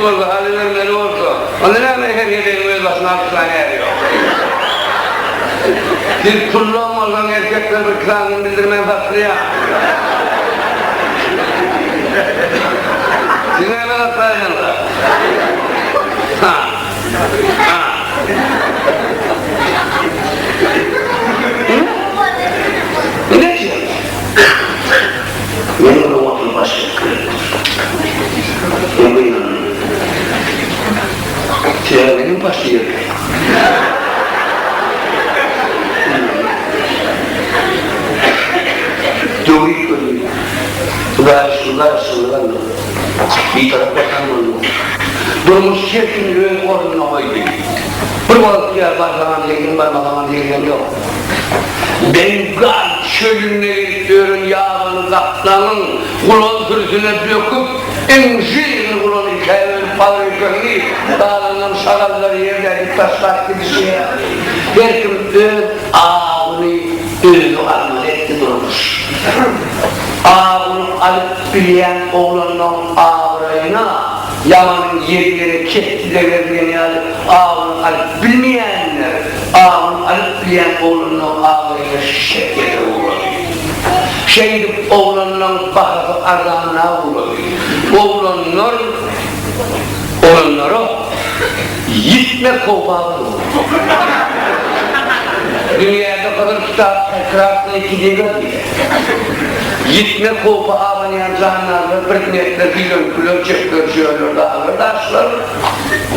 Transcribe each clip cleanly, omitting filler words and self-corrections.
bolsa, alybermeli bolsa, onda näme her heleýiň öz başyna alyp çykan äri ýok. Siz pullam bolsaň erkekler bir sanyny bildirmän saklaýar. Siz näme saklaýaňyz? Ha. Ha. Ine şeýle. Men muny oturyp başga pikir etdim. Men gynandym. Sebäbi menem başga erkek. Döwrik öli. Hudaýa şükür, garaşsyzlyk aldyk. Bitarap watan bolduk. Durmuş her kimi öz ornuna goýdy. Bir wagt ýa barsaňam degsin, barmasaňam degýän ýok. Bengal çölünde gezip ýören ýabany gaplaňyň gulan sürüsine böküp, iň žirli gulany ikä bölüp bagyr-ýüpegini galanynam şagallar ýerde edip taşlap gidişi ýaly, her kim öz awyny özi almaly etdi durmuş. Awyny alyp bilýän oglanlaň abraýyna Ýamanyň ýeri ýere kesdi deger diýen ýaly awyny alyp bilmeýänler awyny alyp bilýän oglanlaň abraýyna şek ýetirip ugrady. Şeýdip oglanlaň bahasy arzanlap ugrady. Oglanlar oglanlara ýitmek howpy agyr boldy. Dünýäde gyzyl kitap krasnyý kniga diýýär. Ýitmek howpy abanýan jandarlar, predmetler, ýüzüntgiler, çöpler, çöller, daglar, daşlar.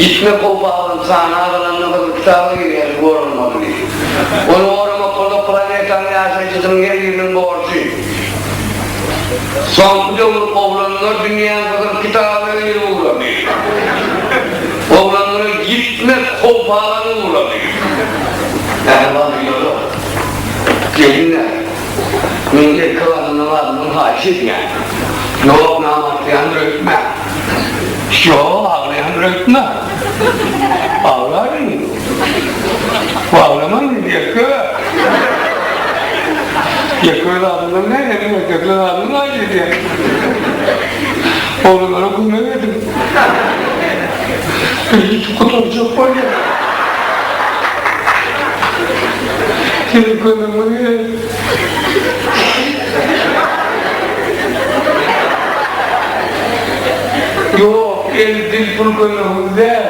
Ýitmek howpy aban sany azalanda gyzyl kitaba girýär, goralmaly diýip. Ony goramak bolsa planetanyň ýaşaýjysynyň her biriniň borjy. Soňky döwür oglanlar dünýäň gyzyl kitabyna girip ugrady. Oglanlara ýitmek howpy aban ugrady. Mähriban uýalar, gelinler! Men erkek adamlaň adyndan haýyş edýän. Ýok, namartlaýandyr öýtme. Ýok, aglaýandyr öýtme. Aglaryn. Aglaman ýeke. Ýeke öz adymdan däl, hemme erkekleň adyndan haýyş edýän. Oglanlara kömek ediň. Biz ýitip gutarjak bolýas. Siziň kömegiňiz gerek. Ýok, el, dil, pul kömegiňiz däl.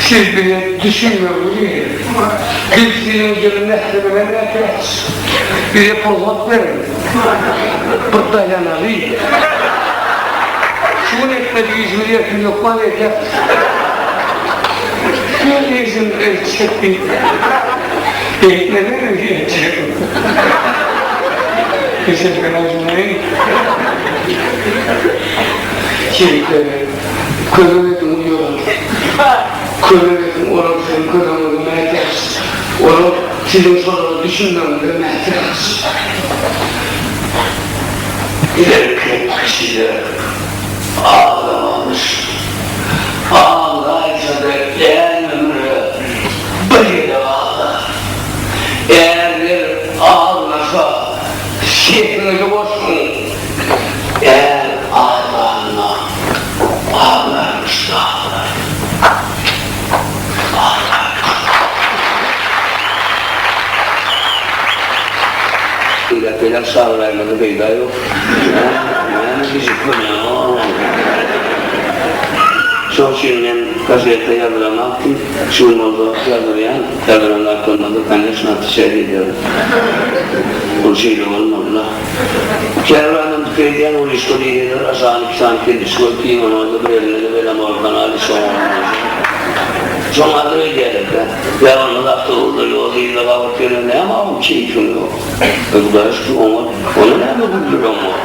Siz bize düşünmegiňiz gerek. Biz siziň ýyly mähriňize mätäç. Bize pursat beriň. Bir daýanaly. Şu gün etmedik işimizi ertir hökman edýäris. Şu işiň etjek diýip. Etmesem etjek. Teşekkür ederim. Şeýle kömek ediň uýalar. Kömek ediň olar siziň kömegiňize mätäç. Olar siziň şolara düşünmegiňize mätäç. Erkek kişiler aglamamyş. Aglaýsa-da är ömre bir gezek aglar. Ärler aglasa sesiňizi goşuň. Är aglanda aglarmyş daglar. Beýläk-beýläk şagyraýmadan peýda ýok. Näme diýjek bolýaň? Şoň üçin men gazetde ýazdyranokdym. Şu gün bolsa ýazdyrýan. Ýazdyran zat bolmasa, koneçno, otweçat edýärin. Ol şeýle bolmaly-da. Käbir adam pikir edýän, ol işde diýseler, aşagyny iki sany keldiş goýup, giňen bolsa bir elinde-de belamorkanal iş oňarmaz. Şoň adyny öýdýärler-dä. Ýa bolmasa awtobusda ýol yzda gabat gelen näme aw keýpiň ýok. Hudaýa şükür oňat. Ony näme güldüreňok.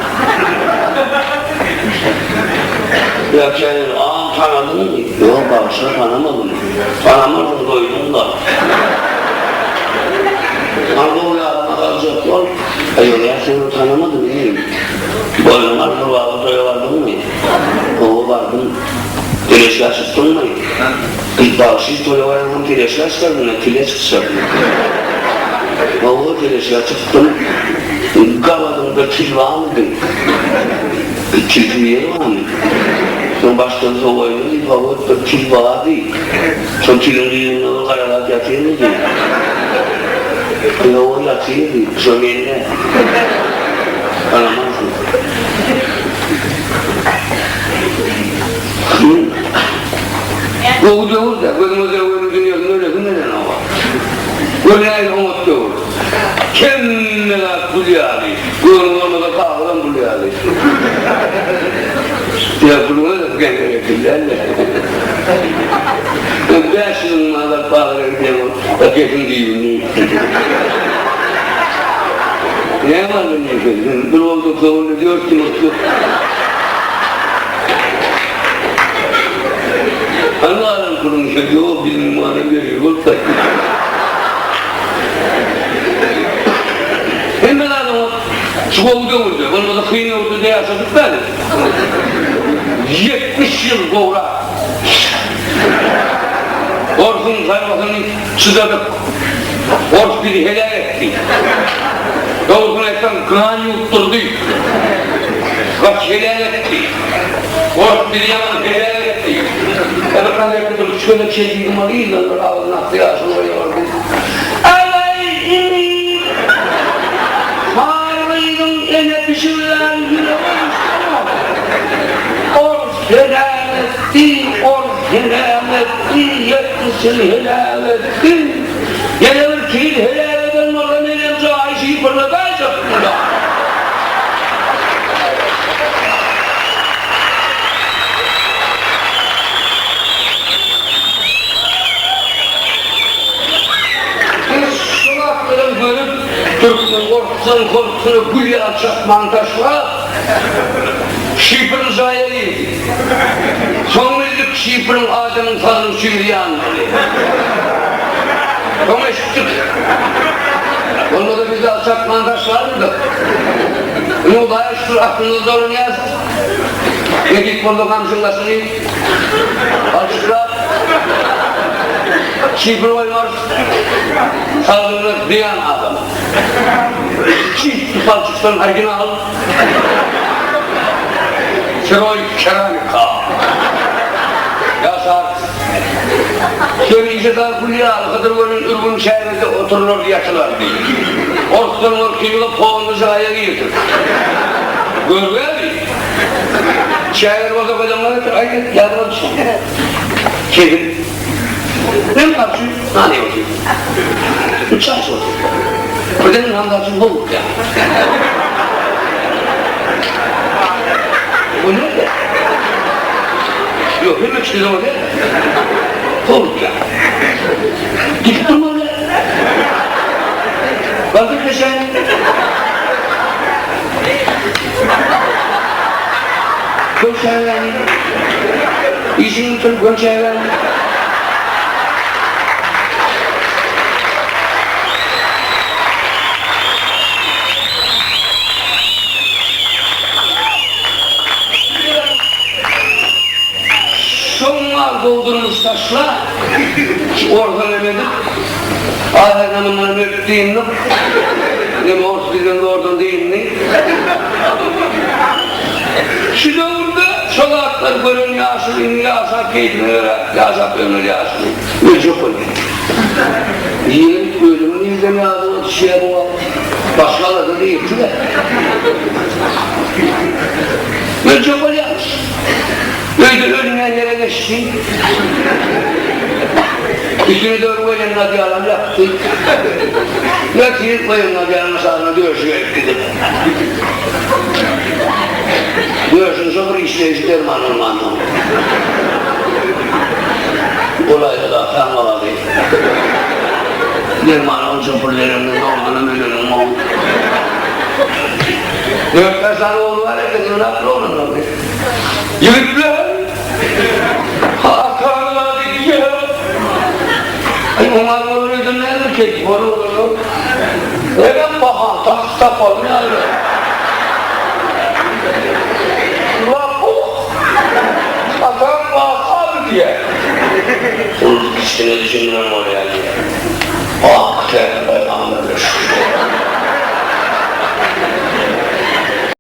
Ýa käbir Aam tanadyňmy? Ýok bagyşla tanamadym. Tanamarsyň doýduň-da. Hany gowy ýadyňa saljak bol. Aý ýa sen ony tanamadym inim. Boýnuňa alyp bir wagty toýa bardyňmy? Hawa bardym. Teleşka çykdyňmy? Gyz bagşy toýa baransoň teleşka çykardyň-a, tile çykjakmy? Hawa, teleşka çykdym. Gabadyňda til barmydy? Tilsiz ýer barmy? Soň başdan sowaýyn diýip, hawa, bir til bardy. Şol tiliň düýbünde bir gara zat ýatyrmy diýip. Hawa, ýatyr diýip. Şo men-dä. Tanamarsyň. Gowy döwür-dä, gözüňe döweniň dünýesinde ölesiň gelenok-a. Gör nähili oňat döwür. Hemme zat gül ýaly. Göwnüň bolmasa kagyzam gül ýaly. Ýa gülüňe geň gerekli däl-de. Bäş ýylyň manat bazara gidýäň ol paketiň düýbünde. Näme aldyň diýseň, bir bolsa köwünde dört ýumurtga. Hany galan puluň diýseň, ýok biziň manam bergi bolup gaýtdy. Hemme zat oňat. Şu gowy döwürde, bolmasa kyn döwürde-de ýaşadyk bäri. 70 ýyl gowrak orsuň zarbasyny çydadyk. Ors bizi heläk etdi. Dogrusyny aýtsaň, gan ýuwutdyrdy. Gaty heläk etdi. Ors bizi ýaman heläk etdi. Ýa bir konwertde bir üç gezek şeý diýdim, ol yzdan bir agzyna akdy ýaşuly goýaberdi. Alaý inim! Garrynyň ene pişiklän ýüregi düşdümi? Ors heläk etdi, ors heläk etdi, 70 ýyl heläk etdi. Ýene bir iki ýyl heläk eden bolsa menem jaýy şifrladaýjakdym-da. Biz şu zatlaram görüp, türkmen gorkusynyň gorkusyna gül ýaly çatmany taşlap, şifrli jaýa girdik. Soň bildik şifriň adamyň saglygy üçin zyýanlydygyny. Soň eşitdik. Bolmasa biz dagy çatmany taşlarmydyk? Indi Hudaýa şükür aklymyza dolanýas. Nesip bolsa gamşyň daşyny palçyklap, şifr goýmarys. Saglygyna zyýan adama. Çisty palçykdan original. Siroý keramika. Ýaşarys. Hemişe dag gül ýaly Hydyr welin ürgün şägirdi oturylardy ýatylardy. Orsdan gorkyňyza polny jaýa girdik. Görgäli. Şägir bolsa göz öňüne getir, aýt, ýadyma düşen. Kesip. Men garşy nan iýip otyryn. Çaý içip otyryn. Birden Hamza üçin howlukýar. Bu nirde? Ýok, hemme kişi zor däl. Howlukýar. Gidip durmaly. Galdyr peşäni. Gönçägäni. Işiňi bitirip gönçägäni. Şoňňal doldurmyş taşla, şu orsan emedip, Ahyrynda mundan ölüp dyndyk. Neme ors bizden zordan dyndy. Şu döwürde şo zatlary gören ýaşuly indi ýaşap keýpine görä ýaşap ýören ýaşuly öljek bolýar. Ýigit ölümi nirden ýadyňa düşýär bu wagt? Başga alada diýipdi-de. Öljek bolýarmyş. Öýde ölmeýän ýere geçdi. Üstüni dörüp goýlan odýalam ýapdy. Ýatyr, goýan odýalyň aşagyna döşi gelip gidip. Döşüň şo bir işleýşi derman bolmansoň. Golaýda-da saňňalady. Dermana onça pul bereňden dogrudanam öleniň gowy. Dört-bäş sany ogly bar eken, ýöne akly oglanlardy. Ýigitler! Atanyň ady diýýär. Aý, oňa bolar öýden näme keýp bor oglanlar? Hemem bahan taksy tapalym ýaly. Lopuk! Ataň wakaby diýýär. Ol kiçgine düşündiren bolýar diýýär. Ak täze paýgamberler şükür.